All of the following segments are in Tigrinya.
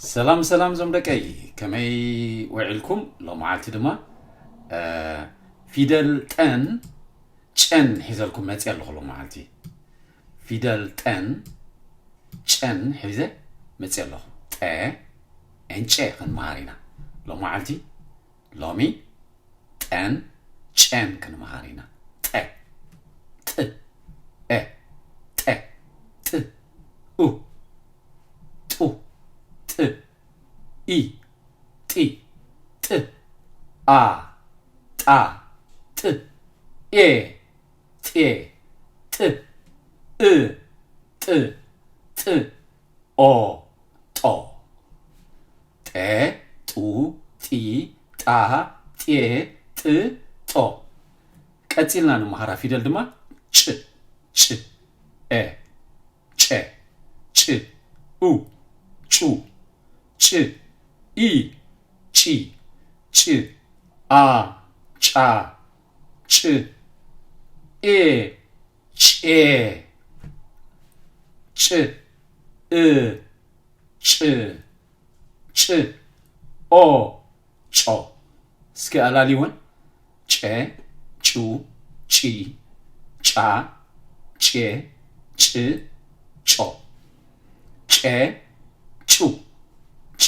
ሰላም ሰላም ዞም ደቀይ፣ ከመይ ውዒልኩም? ሎመዓልቲ ድማ እ፣ ፊደል ጠን ጨን ሒዘልኩም መፅእ ኣለኹ። ሎመዓልቲ ፊደል ጠን ጨን ሒዘ መፅእ ኣለኹ። ጠ ኤንጨ ክንመሃር ኢና ሎመዓልቲ። ሎሚ ጠን ጨን ክንመሃር ኢና። ጠ፣ ጥ፣ ኤ፣ ጠ፣ ጥ፣ ኡ፣ ጡ፣ ጥ፣ ኢ፣ ጢ፣ ጥ፣ ኣ፣ ጣ፣ ጥ፣ ኤ፣ ጤ፣ ጥ፣ እ፣ ጥ፣ ጥ፣ ኦ፣ ጦ። ጠ፣ ጡ፣ ጢ፣ ጣ፣ ጤ፣ ጥ፣ ጦ። ቀጺልና ንመሃራ ፊደል ድማ ጭ፣ ጭ፣ ኤ፣ ጨ፣ ጭ፣ ኡ፣ ጩ፣ ጭ፣ ኢ፣ ጪ፣ ጭ፣ ኣ፣ ጫ፣ ጭ፣ ኤ፣ ጬ፣ ጭ፣ እ፣ ጭ፣ ጭ፣ ኦ፣ ጮ። እስኪ ኣላልይወን። ጨ፣ ጩ፣ ጪ፣ ጫ፣ ጬ፣ ጭ፣ ጮ። ጨ፣ ጩ፣ ጪ፣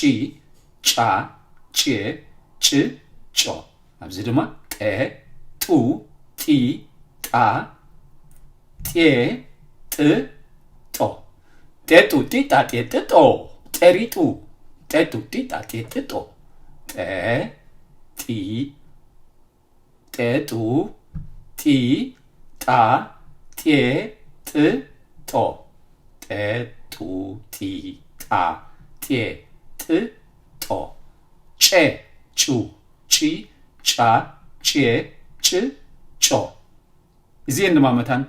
ጫ፣ ጬ፣ ጭ፣ ጮ። ኣብዚ ድማ ጠ፣ ጡ፣ ጢ፣ ጣ፣ ጤ፣ ጥ፣ ጦ። ጤጡ ጢጣ ጤጥጦ። ጤሪጡ። ጤጡ ጢጣ ጤጥጦ። ጠ፣ ጢ፣ ጤጡ፣ ጢ፣ ጣ፣ ጤ፣ ጥ፣ ጦ። ጤጡ፣ ጢ፣ ጣ፣ ጤ፣ ጥ፣ ጦ። ጨ፣ ጩ፣ ጪ፣ ጫ፣ ጬ፣ ጭ፣ ጮ። እዚኤን ድማ መታን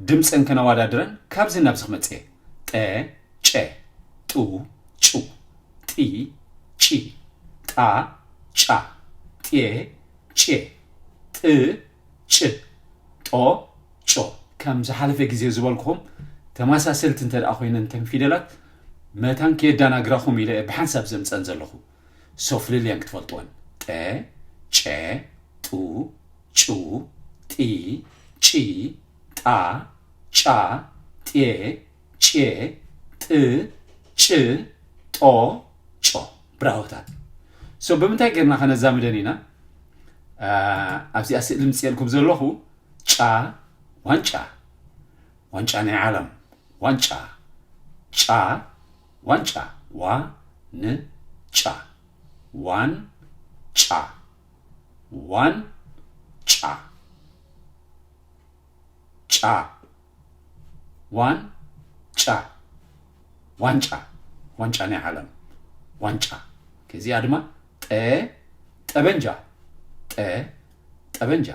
ድምፀን ከነዋዳድረን ካብዚ ናብዚ ክመፅእ እየ። ጠ፣ ጨ፣ ጡ፣ ጩ፣ ጢ፣ ጪ፣ ጣ፣ ጫ፣ ጤ፣ ጬ፣ ጥ፣ ጭ፣ ጦ፣ ጮ። ከም ዝሓለፈ ግዜ ዝበልኩኹም ተመሳሰልቲ እንተ ደኣ ኮይነን እተን ፊደላት መታን ከየዳናግራኹም ኢለ ብሓንሳብ ዘምፀን ዘለኹ። ሶፍልልየን ክትፈልጥወን። ጠ፣ ጨ፣ ጡ፣ ጩ፣ ጢ፣ ጪ፣ ጣ፣ ጫ፣ ጤ፣ ጬ፣ ጥ፣ ጭ፣ ጦ፣ ጮ። ብራሆታት። ሶ ብምንታይ ጌርና ከነዛምደን ኢና? አ፣ ኣብዚኣ ስእሊ ምፅየልኩም ዘለኹ ጫ፣ ዋንጫ። ዋንጫ ናይ ዓለም። ዋንጫ። ጫ፣ ዋንጫ። ዋ፣ ን፣ ጫ። ዋን፣ ጫ። ዋን፣ ጫ። ጫ። ዋን፣ ጫ። ዋንጫ። ዋንጫ ናይ ዓለም። ዋንጫ። ከዚኣ ድማ ጠ፣ ጠበንጃ። ጠ፣ ጠበንጃ።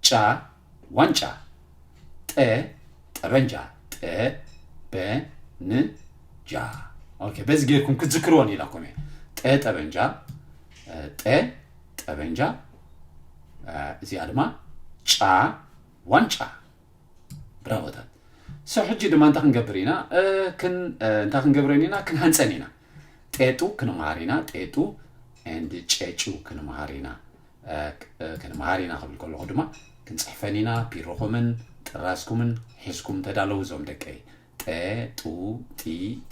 ጫ፣ ዋንጫ። ጠ፣ ጠበንጃ። ጠ፣ በ፣ ን፣ ጃ። ኦኬ፣ በዚ ጌርኩም ክትዝክርዎ ኢላኩም እየ። ጠ፣ ጠበንጃ። እ፣ ጠ፣ ጠበንጃ። እ፣ እዚኣ ድማ ጫ፣ ዋንጫ። ብራቮታት። ሶ፣ ሕጂ ድማ እንታይ ክንገብር ኢና? እ፣ ክን-፣ እ፣ እንታይ ክንገብረን ኢና? ክንሃንፀን ኢና። ጤጡ ክንመሃር ኢና። ጤጡ and ጨጩ ክንመሃር ኢና። እ፣ ክ-፣ እ፣ ክንመሃር ኢና ክብል ከለኹ ድማ ክንፅሕፈን ኢና። ቢሮኹምን ጥራዝኩምን ሒዝኩም ተዳለዉ እዞም ደቀይ። ጠ፣ ጡ፣ ጢ፣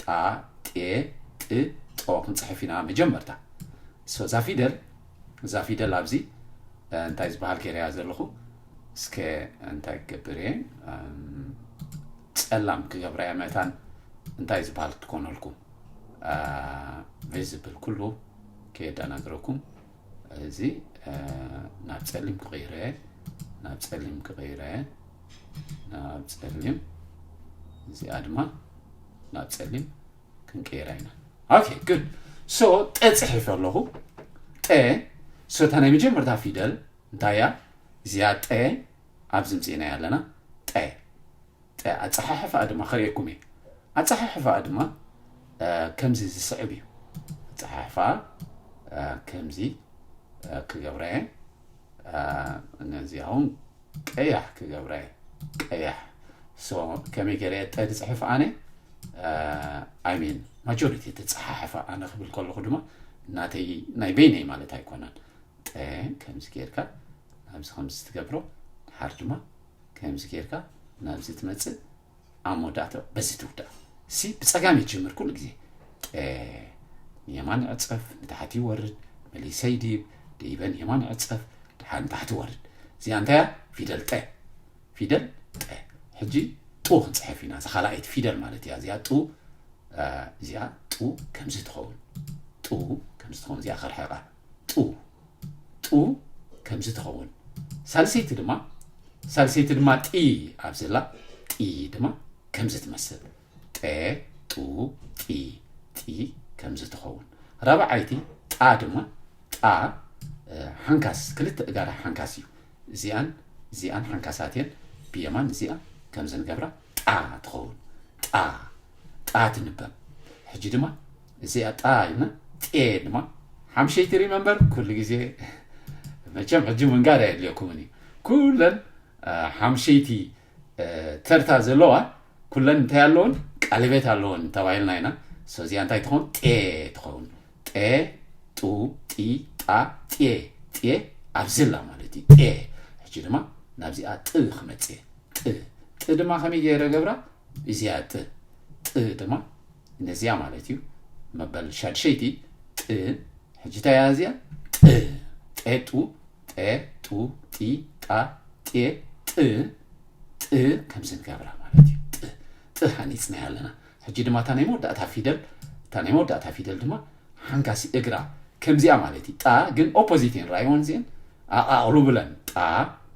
ጣ፣ ጤ፣ ጥ፣ ጦ ክንፅሕፍ ኢና መጀመርታ። ሶ፣ እዛ ፊደል፣ እዛ ፊደል ኣብዚ፣ እ፣ እንታይ ዝበሃል ገይረያ ዘለኹ? እስከ እንታይ ክገብር እየ? እም፣ ጸላም ክገብራ እየ መታን እንታይ ዝበሃል ክትኮነልኩም? እ፣ ቪዚብል ኩሉ ከየደናግረኩም። እዚ፣ እ፣ ናብ ጸሊም ክቕይረ እየ፣ ናብ ጸሊም ክቕይረ እየ፣ ናብ ጸሊም። እዚኣ ድማ ናብ ጸሊም ክንቅይራ ኢና። ኦኬ፣ ጉድ። ሶ፣ ጠ ጽሒፈ ኣለኹ። ጠ፣ ሶ፣ እታ ናይ መጀመርታ ፊደል እንታይ እያ? እዚኣ ጠ ኣብዚ ምጽእናያ ኣለና። ጠ። ጠ ኣጸሓሕፋኣ ድማ ከርእየኩም እየ። ኣጸሓሕፋኣ ድማ፣ እ፣ ከምዚ ዝስዕብ እዩ። ኣጸሓሕፋኣ፣ እ፣ ከምዚ፣ እ፣ ክገብራ እየ። እ፣ ነዚ ኣሁን ቀያሕ ክገብራ እየ። ቀያሕ። ሶ፣ ከመይ ገይረ እየ ጠ ዝጽሕፍ ኣነ? እ፣ I mean፣ ማጆሪቲ ተጸሓሕፋ። ኣነ ክብል ከለኹ ድማ ናተይ ናይ በይነይ ማለት ኣይኮነን። ጠ ከምዚ ጌርካ ናብዚ ከምዚ ትገብሮ፣ ድሓር ድማ ከምዚ ጌርካ ናብዚ ትመጽእ፣ ኣብ መወዳእታ በዚ ትውዳእ። ሲ ብጸጋም ይጅምር ኩሉ ግዜ። ጠ ንየማን ይዕጸፍ፣ ንታሕቲ ይወርድ፣ መሊሰ ይድይብ፣ ደይበ ንየማን ይዕጸፍ፣ ድሓር ንታሕቲ ይወርድ። እዚኣ እንታይ እያ? ፊደል ጠ። ፊደል ጠ። ሕጂ ጡ ክንጽሕፍ ኢና። እዛ ካልኣይቲ ፊደል ማለት እያ። እዚኣ ጡ፣ እ፣ እዚኣ ጡ ከምዚ ትኸውን። ጡ ከምዚ ትኸውን። እዚኣ ከርሕቓ። ጡ። ጡ ከምዚ ትኸውን። ሳልሰይቲ ድማ፣ ሳልሰይቲ ድማ ጢ ኣብ ዘላ፣ ጢ ድማ ከምዚ ትመስል። ጠ፣ ጡ፣ ጢ፣ ጢ ከምዚ ትኸውን። ራብዓይቲ ጣ ድማ፣ ጣ፣ እ፣ ሓንካስ፣ ክልተ እጋራ ሓንካስ እዩ። እዚኣን፣ እዚኣን ሓንካሳት እየን። ብየማን እዚኣ ከምዚ ንገብራ፣ ጣ ትኸውን። ጣ፣ ጣ ትንበብ። ሕጂ ድማ እዚኣ ጣ ኢልና፣ ጤ ድማ ሓምሸይቲ፣ ሪመምበር፣ ኩሉ ግዜ መቸም ሕጂ ምንጋር ኣየድልየኩምን እዩ። ኩለን፣ እ፣ ሓምሸይቲ፣ እ፣ ተርታ ዘለዋ፣ ኩለን እንታይ ኣለውን? ቀለቤት ኣለውን ተባሂልና ኢና። So እዚኣ እንታይ ትኸውን? ጤ ትኸውን። ጤ፣ ጡ፣ ጢ፣ ጣ፣ ጤ፣ ጤ ኣብዚ ኣላ ማለት እዩ። ጤ። ሕጂ ድማ ናብዚኣ ጥ ክመጽእ እየ። ጥ። ጥ ድማ ከመይ ገይረ ገብራ? እዚኣ ጥ። ጥ ድማ ነዚኣ ማለት እዩ። መበል ሻድሸይቲ ጥ። ሕጂ እንታይ እያ እዚኣ? ጥ። ጤ፣ ጡ፣ ጤ፣ ጡ፣ ጢ፣ ጣ፣ ጤ፣ ጥ፣ ጥ ከምዚ ንገብራ ማለት እዩ። ጥ፣ ጥ ሃኒጽናያ ኣለና። ሕጂ ድማ እታ ናይ መወዳእታ ፊደል፣ እታ ናይ መወዳእታ ፊደል ድማ ሓንካሲ እግራ ከምዚኣ ማለት እዩ። ጣ ግን ኦፖዚት እየን ራይወን እዚአን፣ ኣቓቕሉ ብለን ጣ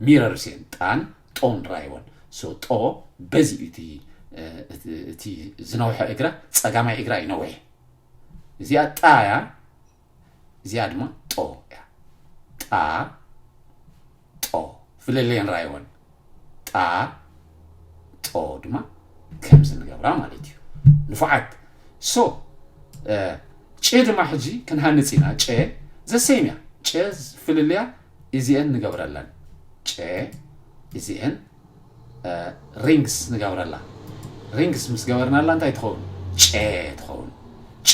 ሚረርስ እየን። ጣን ጦን ራይወን። So ጦ በዚ እዩ እቲ፣ እ፣ እቲ፣ እቲ ዝነውሐ እግራ፣ ጸጋማይ እግራ እዩ ነዊሕ። እዚኣ ጣ እያ፣ እዚኣ ድማ ጦ እያ። ጣ፣ ጦ። ፍልልየን ራይወን። ጣ፣ ጦ ድማ ከምዚ ንገብራ ማለት እዩ። ንፉዓት። So፣ እ፣ ጭ ድማ ሕጂ ክንሃንጽ ኢና። ጨ ዘሰይም እያ። ጨ ፍልልያ እዚአን ንገብረለን። ጨ እዚአን፣ እ፣ ሪንግስ ንገብረላ። ሪንግስ ምስ ገበርናላ እንታይ ትኸውን? ጨ ትኸውን። ጨ፣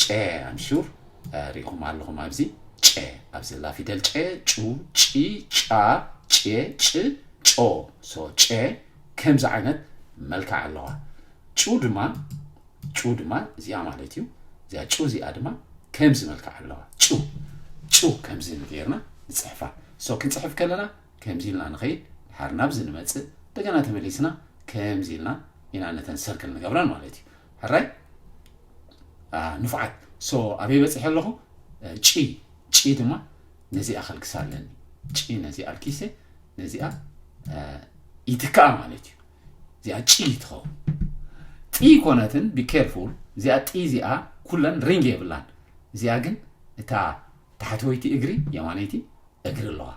ጨ፣ I'm sure፣ እ፣ ሪኢኹም ኣለኹም ኣብዚ። ጨ፣ ኣብዚ ዘላ ፊደል ጨ፣ ጩ፣ ጪ፣ ጫ፣ ጬ፣ ጭ፣ ጮ። So ጨ ከምዚ ዓይነት መልክዕ ኣለዋ። ጩ ድማ፣ ጩ ድማ እዚኣ ማለት እዩ። እዚኣ ጩ እዚኣ ድማ ከምዚ መልክዕ ኣለዋ። ጩ፣ ጩ ከምዚ ጌርና ንጽሕፋ። So ክንጽሕፍ ከለና ከምዚ ኢልና ንኸይድ፣ ድሓር ናብዚ ንመጽእ፣ እንደገና ተመሊስና ከምዚ ኢልና ኢና ነተን ሰርክል ንገብረን ማለት እዩ። ሕራይ? አ፣ ንፉዓት። So ኣበይ በጺሐ ኣለኹ? እ፣ ጪ፣ ጪ ድማ ነዚኣ ከልግሳ ኣለኒ። ጪ ነዚኣ ኣልኪሰ፣ ነዚኣ፣ እ፣ ይትክኣ ማለት እዩ። እዚኣ ጪ ትኸውን። ጢ ኮነትን፣ ቢ ኬርፉል። እዚኣ ጢ እዚኣ ኩለን ሪንግ የብላን። እዚኣ ግን እታ ታሕተወይቲ እግሪ፣ የማነይቲ እግሪ ኣለዋ።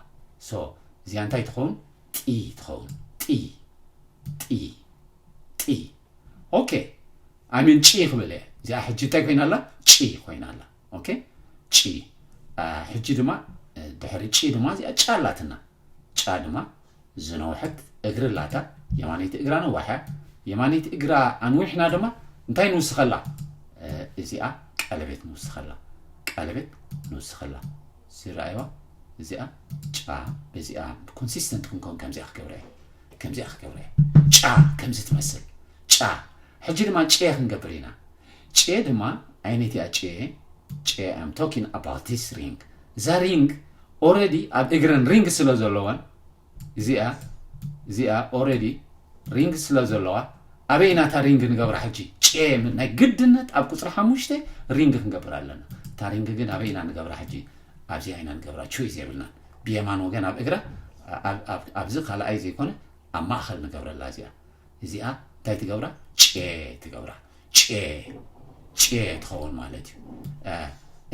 So እዚኣ እንታይ ትኸውን? ጢ ትኸውን። ጢ፣ ጢ፣ ጢ። ኦኬ። I mean ጪ ክብል እየ። እዚኣ ሕጂ እንታይ ኮይና ኣላ? ጪ ኮይና ኣላ። ኦኬ። ጪ። አ፣ ሕጂ ድማ፣ እ፣ ድሕሪ ጪ ድማ እዚኣ ጫ ኣላትና። ጫ ድማ ዝነውሐት እግሪ ኣላታ። የማነይቲ እግራ ነዋሕ እያ። የማነይቲ እግራ ኣንዊሕና ድማ እንታይ ንውስኸላ? እ፣ እዚኣ ቀለቤት ንውስኸላ። ቀለቤት ንውስኸላ። እዚ ረኣይዋ? እዚኣ ጫ፣ በዚኣ ኮንሲስተንት ክንከውን ከምዚኣ ክገብራ እየ። ከምዚኣ ክገብራ እየ። ጫ ከምዚ ትመስል። ጫ። ሕጂ ድማ ጨ ክንገብር ኢና። ጨ ድማ ዓይነት እያ ጨ። ጨ፣ I'm talking about this ring። እዛ ሪንግ ኦልሬዲ ኣብ እግረን ሪንግ ስለ ዘለወን፣ እዚኣ፣ እዚኣ ኦልሬዲ ሪንግ ስለ ዘለዋ፣ ኣበይ ኢና እታ ሪንግ ንገብራ ሕጂ? ጨ፣ ናይ ግድነት ኣብ ቁጽሪ ሓሙሽተ ሪንግ ክንገብር ኣለና። እታ ሪንግ ግን ኣበይ ኢና ንገብራ ሕጂ? ኣብዚኣ ኢና ንገብራ። ቾይስ የብልናን። ብየማን ወገን ኣብ እግራ፣ ኣብ፣ ኣብ፣ ኣብዚ ካልኣይ ዘይኮነ ኣብ ማእኸል ንገብረላ እዚኣ። እዚኣ እንታይ ትገብራ? ጨ ትገብራ። ጨ፣ ጨ ትኸውን ማለት እዩ። እ፣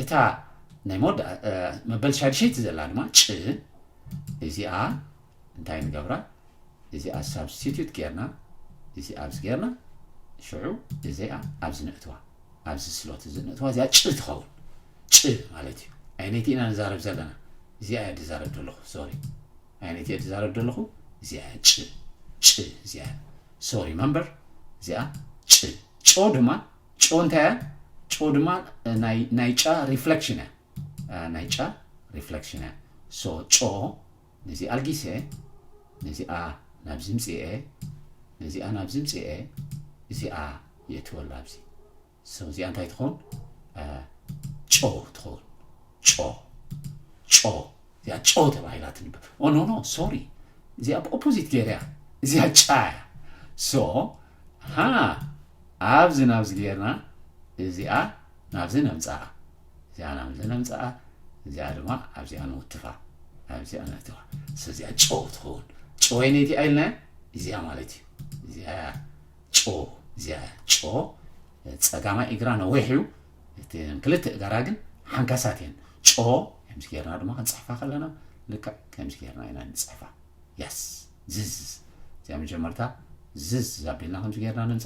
እታ ናይ መወዳ-፣ እ፣ መበል ሻድሸይቲ ዘላ ድማ ጭ፣ እዚኣ እንታይ ንገብራ? እዚኣ ሳብስቲቱት ጌርና፣ እዚ ኣብዚ ጌርና፣ ሽዑ እዚኣ ኣብዚ ነእትዋ፣ ኣብዚ ስሎት እዚ ነእትዋ፣ እዚኣ ጭ ትኸውን። ጭ ማለት እዩ። ኣይነይቲ ኢና ንዛረብ ዘለና? እዚኣ እየ ዝዛረብ ዘለኹ፣ ሶሪ። ኣይነይቲ እየ ዝዛረብ ዘለኹ? እዚኣ እያ፣ ጭ፣ ጭ፣ እዚኣ እያ። So remember፣ እዚኣ ጭ። ጮ ድማ ጮ እንታይ እያ? ጮ ድማ ናይ ጫ reflection እያ። ናይ ጫ reflection እያ። So ጮ ነዚ ኣልጊሰ ነዚኣ ናብዚ ምፅኤ ነዚኣ ናብዚ ምፅኤ እዚኣ የእትወላ ኣብዚ። So እዚኣ እንታይ ትኸውን? ጮ ትኸውን። ጮ ጮ እዚኣ ጨው ተባሂላ ትንበብ። ኦ ኖ ኖ ሶሪ፣ እዚኣ ብኦፖዚት ገይርያ፣ እዚኣ ጫ እያ። So ሃ ኣብዚ ናብዚ ገይርና እዚኣ ናብዚ ነምፅኣ፣ እዚኣ ናብዚ ነምፅኣ፣ እዚኣ ድማ ኣብዚኣ ንውትፋ፣ ኣብዚኣ ነትፋ። እዚኣ ጨው ትኸውን። ጨወይ ነቲ ኢልና እዚኣ ማለት እዩ። እዚኣ ጨው፣ እዚኣ ጨው። ፀጋማይ እግራ ነዊሕ እዩ። እቲ ክልተ እጋራ ግን ሓንካሳት እየን። ጨው ከምዚ ጌርና ድማ ክንፅሕፋ ከለና ልክዕ ከምዚ ጌርና ኢና ንፅሕፋ። ያስ ዝዝ እዚኣ መጀመርታ ዝዝ ኣቢልና ከምዚ ጌርና ንምፃ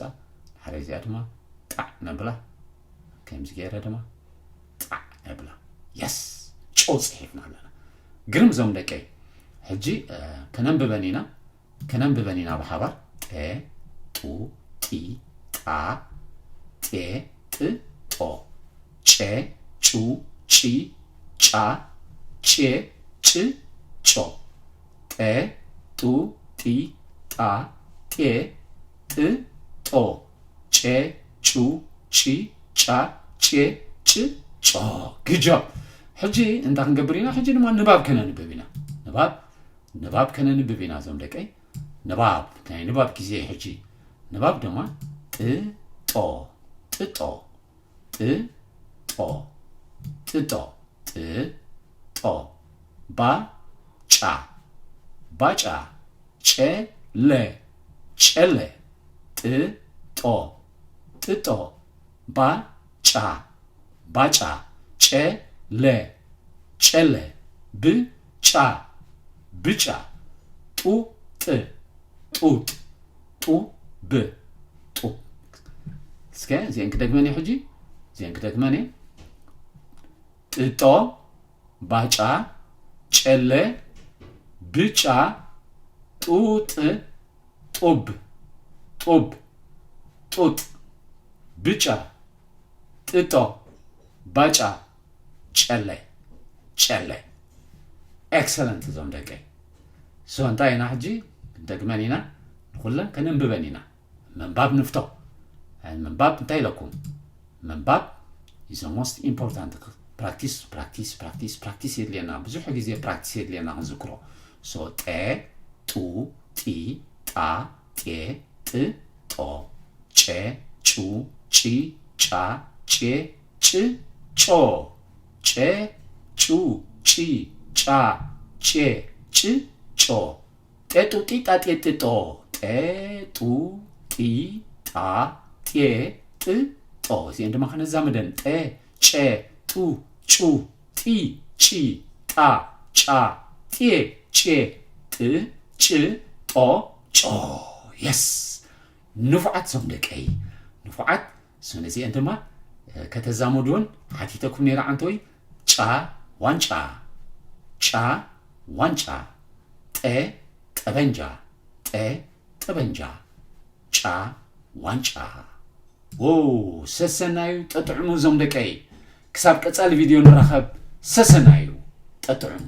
ሓደ እዚኣ ድማ ጣዕ ነብላ። ከምዚ ገይረ ድማ ጣዕ ነብላ። የስ ጨው ፅሒፍና ኣለና። ግርም እዞም ደቀይ። ሕጂ ከነንብበን ኢና። ከነንብበን ኢና ብሓባር። ጠ ጡ ጢ ጣ ጤ ጥ ጦ ጨ ጩ ጪ ጫ ጬ ጭ ጮ። ጠ ጡ ጢ ጣ ጤ ጥ ጦ ጨ ጩ ጪ ጫ ጬ ጭ ጮ። ግጃብ። ሕጂ እንታይ ክንገብር ኢና? ሕጂ ድማ ንባብ ከነንብብ ኢና። ንባብ ንባብ ከነንብብ ኢና እዞም ደቀይ። ንባብ ናይ ንባብ ግዜ ሕጂ። ንባብ ድማ ጥ ጦ ጥጦ ጥ ጦ ጥጦ ጥ ጦ ባ ጫ ባጫ ጨ ለ ጨለ ጥ ጦ ጥጦ ባ ጫ ባጫ ጨ ለ ጨለ ብ ጫ ብጫ ጡ ጥ ጡጥ ጡ ብ ጡ። እስከ እዚአን ክደግመን እየ ሕጂ። እዚአን ክደግመን እየ። ጥጦ ባጫ ጨለ ብጫ ጡጥ ጡብ ጡብ ጡጥ ብጫ ጥጦ ባጫ ጨለ ጨለ። ኤክሰለንት እዞም ደቀይ። So እንታይ ኢና ሕጂ ክንደግመን ኢና። ንኩለን ከነንብበን ኢና። ምንባብ ንፍቶ። ምንባብ እንታይ ኢለኩም? ምንባብ is the most important። ፕራክቲስ ፕራክቲስ ፕራክቲስ ፕራክቲስ የድልየና። ብዙሕ ግዜ ፕራክቲስ የድልየና ክንዝክሮ። So ጠ ጡ ጢ ጣ ጤ ጥ ጦ ጨ ጩ ጪ ጫ ጬ ጭ ጮ ጨ ጩ ጪ ጫ ጬ ጭ ጮ። ጤ ጡ ጢ ጣ ጤ ጥ ጦ ጤ ጡ ጢ ጣ ጤ ጥ ጦ። እዚአን ድማ ከነዛምደን። ጠ ጨ ጡ ጩ ጢ ጪ ጣ ጫ ጤ ጬ ጥ ጭ ጦ ጮ። የስ ንፉዓት ዞም ደቀይ ንፉዓት። So ነዚአን ድማ ከተዛመድወን ሓቲተኩም ነይረ ዓንተወይ። ጫ ዋንጫ ጫ ዋንጫ ጠ ጠበንጃ ጠ ጠበንጃ ጫ ዋንጫ። ዎ ሰሰናዩ ጠጥዕሙ ዞም ደቀይ። ክሳብ ቀጻሊ ቪድዮ ንራኸብ። ሰሰናዩ ጠጥዕሙ።